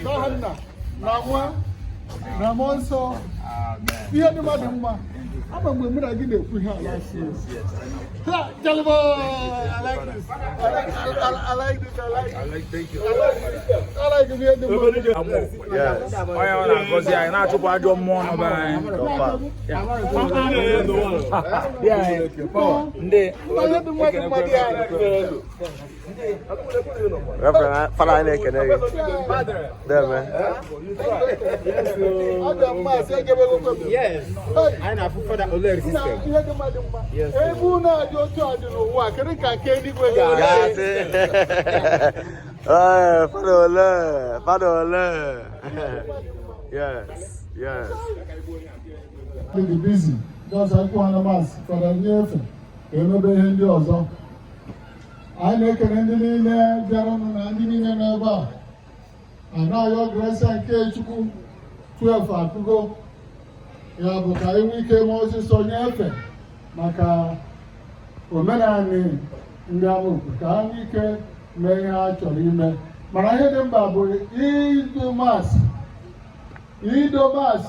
N'aha Nna na Nwa na Mmụọ Nsọ. Ihe dị mma dị mma. Ama mgbe mụ na gị na-ekwu ihe ala si. Ha, Jalimo! I like this. I like this. I like. I like. Thank you. I like ihe dị mma. Yes. Onye ọ na-agọzi anyị na-achụpụ ajọ mmụọ nọ be anyị. Di anyị, ndị Ihe dị mma dị mma dị anyị. Reverend, Fada, anyị na-ekene gị. Deme. Aga m asị ejebego m. Yes. Anyị na-afụ Fada Oleri Nna, system. ihe dị mma dị mma. Ebe unu adị otu a dị n'ụwa, kedu ka nke eluigwe ga-adị? Gasị. Ee, Fada ole, Fada ole. Yes. Dị busy just akwụ ha na Mass, Fada nyefe ka emebe ihe ndị ọzọ. Anyị na-ekele ndị niile bịaranụ na ndị niile nọ ebe a. A na-ayọ gracia nke Chukwu. 12 akụgo ya bụ ka anyị nwee ike mee ọsịsọ nyefe maka omenanị ndị Amokwe, ka ha nwee ike mee ihe ha chọrọ ime. Mana ihe dị mkpa bụ ido Mass, ido Mass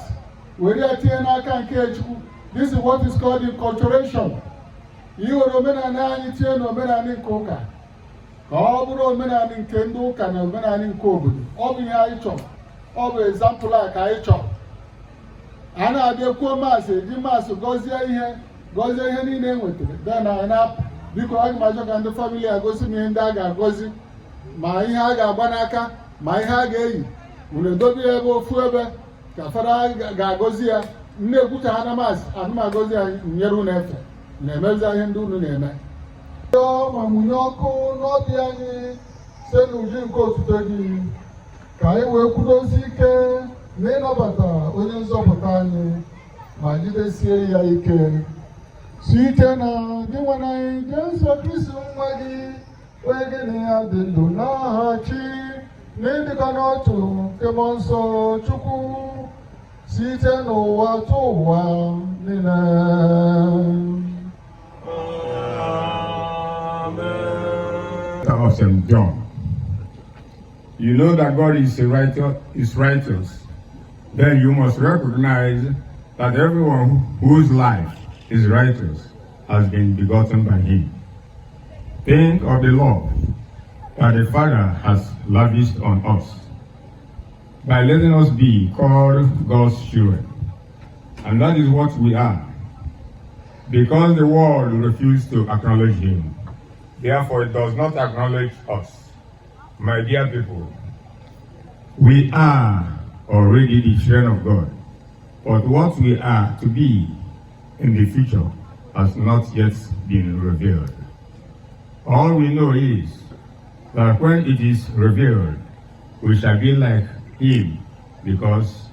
were ya tinye n'aka nke Chukwu. This is what is called inculturation. Iwere omenala anyị tinye n'omenala nke ụka ka ọ bụrụ omenala nke ndị ụka na omenala nke obodo. Ọ bụ ihe anyị chọrọ. Ọ bụ example a ka anyị chọrọ. A na-abịa kwuo Mass, eji Mass gọzie ihe, gọzie ihe niile e nwetara, then anyị na-apụ. Biko, aga m achọ ka ndị family a gosi m ihe ndị a ga-agọzi, ma ihe a ga-agba n'aka, ma ihe a ga-eyi. Unu edobe ya ebe ofu ebe ka Fada ga-agọzi ya. Nne ekwucha ha na Mass, ana m agọzi ya, nyere unu efe na-emezi ihe ndị unu na-eme. Rịọ ma mụnye ọkụ n'obi anyị site n'uju nke otuto gị, ka anyị wee kwudosi ike na ịnabata onye nzọpụta anyị ma jidesie ya ike, site na gị nwe anyị Jesu Kristi nwa gị, onye gị na ya dị ndụ na-achị n'ịdịkọ n'otu nke Mmụọ Nsọ Chukwu, site n'ụwa tụ ụwa niile. Of St. John. You know that God is a righteous, is righteous. Then you must recognize that everyone whose life is righteous has been begotten by him. Think of the love that the Father has lavished on us by letting us be called God's children. And that is what we are. Because the world refused to acknowledge him, therefore it does not acknowledge us. My dear people, we are already the children of God, but what we are to be in the future has not yet been revealed. All we know is that when it is revealed, we shall be like him, because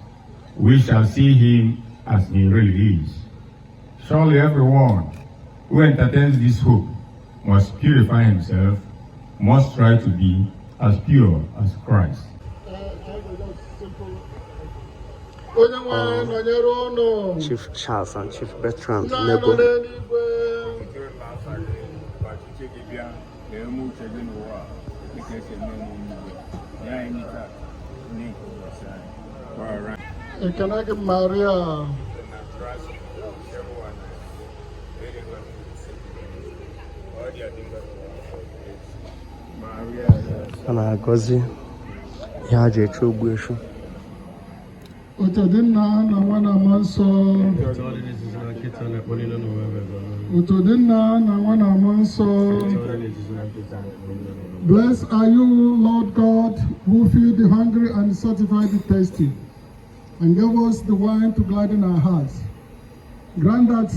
we shall see him as he really is. Surely everyone who entertains this hope must purify himself, must try to be as pure as Christ. Onye nwe anyị nọnyere ụnụ. Chief Charles and Chief Bertrand Nna anyị Nebo. nọ n'eluigwe. Ọchịchị gị bịa, na-eme uche gị n'ụwa dịka esi eme n'eluigwe. Nye anyị nri taa, nri nke ụbọchị anyị. Gbaghara Ekene gị, Maria. Na Kraịst, Shewa na Eri Ngozi, ọ dị adị ngozi. Maria. A na-agọzi ihe a ji eche ogbuefi. Otu dị Nna na Nwa na Mmụọ Nsọ. Otu dị Nna na Nwa na Mmụọ Nsọ. Blessed are you, Lord God, who feed the hungry and satisfy the thirsty, and gave us the wine to gladden our hearts. Grant that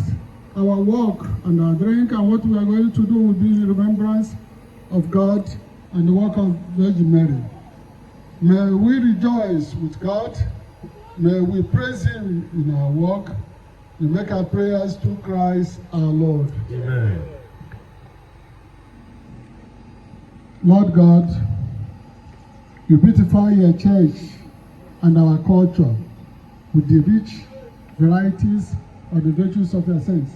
our work and our drink and what we are going to do will be in remembrance of God and the work of Virgin Mary. May we rejoice with God. May we praise Him in our work. We make our prayers through Christ our Lord. Amen. Lord God, you beautify your church and our culture with the rich varieties of the virtues of your saints.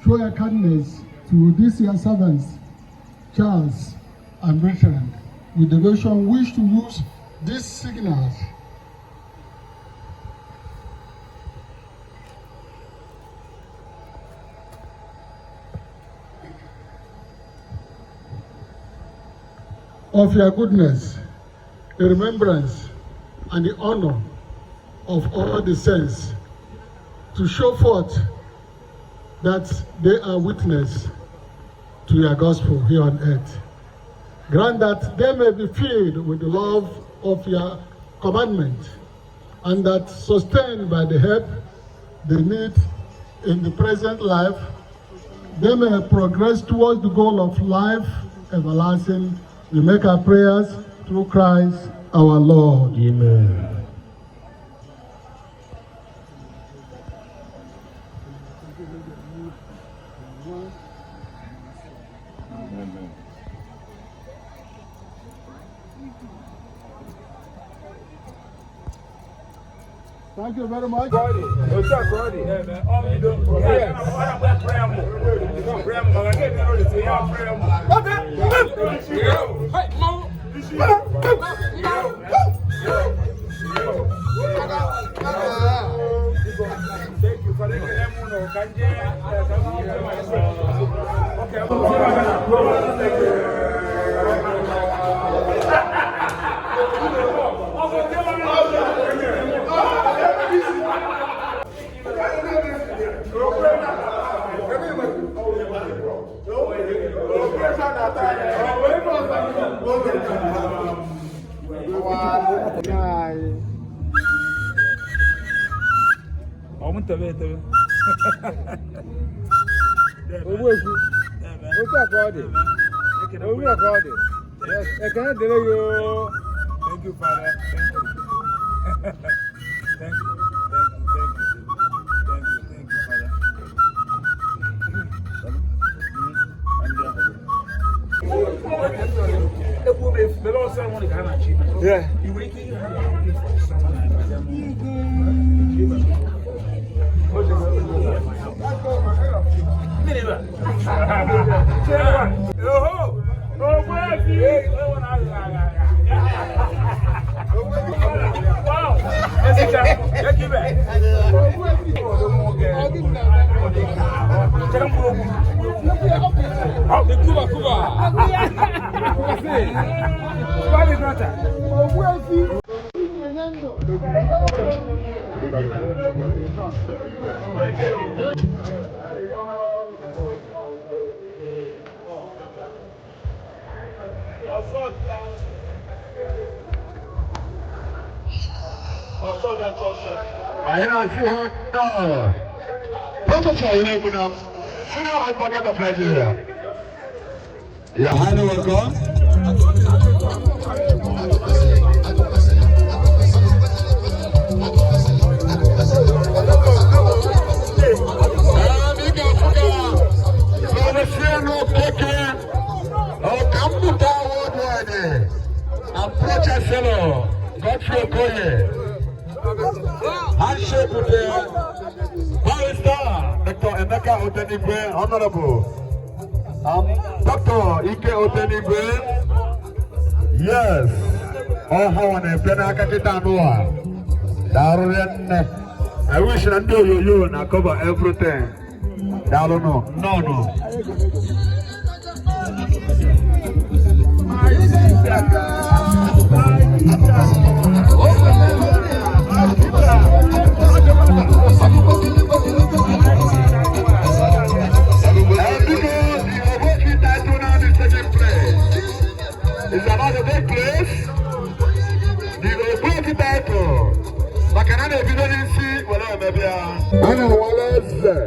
Show your kindness to these your servants, Charles and Bertrand, with devotion wish to use These signals of your goodness, the remembrance and the honor of all the saints, to show forth that they are witness to your gospel here on earth. Grant that they may be filled with the love of your commandment, and that, sustained by the help they need in the present life, they may progress towards the goal of life everlasting. We make our prayers through Christ our Lord. Amen. Thank you very much. Otu a ka ọ dị. Ọ bido. Ọ na-akpọ preamble. Preamble. Maka nke ebido n'ụlọ, ya preamble. Thank you. Father, ekele m unu ka nje ka m jee ma isi. Okay. Ọ mụ tebe etebe. Ogbuefi, otu a ka ọ dị. Otu a ka ọ dị. Yes, ekene dịrị gị oo. Thank you, Father. Thank you. Thank you. Thank you. Thank you. Thank you. Thank you, Father. Yeah. Anyị na-asị ha nnọọ. Prọfesọ Iregbuna, Senior Advocate of Nigeria. You are highly welcome. Ị ga-afụ ka Prọfesọ Okeke, Ọkammụta Worldwide, and Pro-Chancellor Godfrey Okoye. Handshake with the Barrister Dr. Emeka Odenigwe, Honorable Dr. Ike Odenigwe. Yes, ọha na-epe n'aka kịta anụ a. Daalụ nne. I wish na ndị onyonyo na cover everything. Daalụ nụ, nnọọ nụ. And because the Obofi title now is taking place. It's about to take place. The Obofi title. Maka na na-ebido n'isi were emebe ya. A na-awala eze.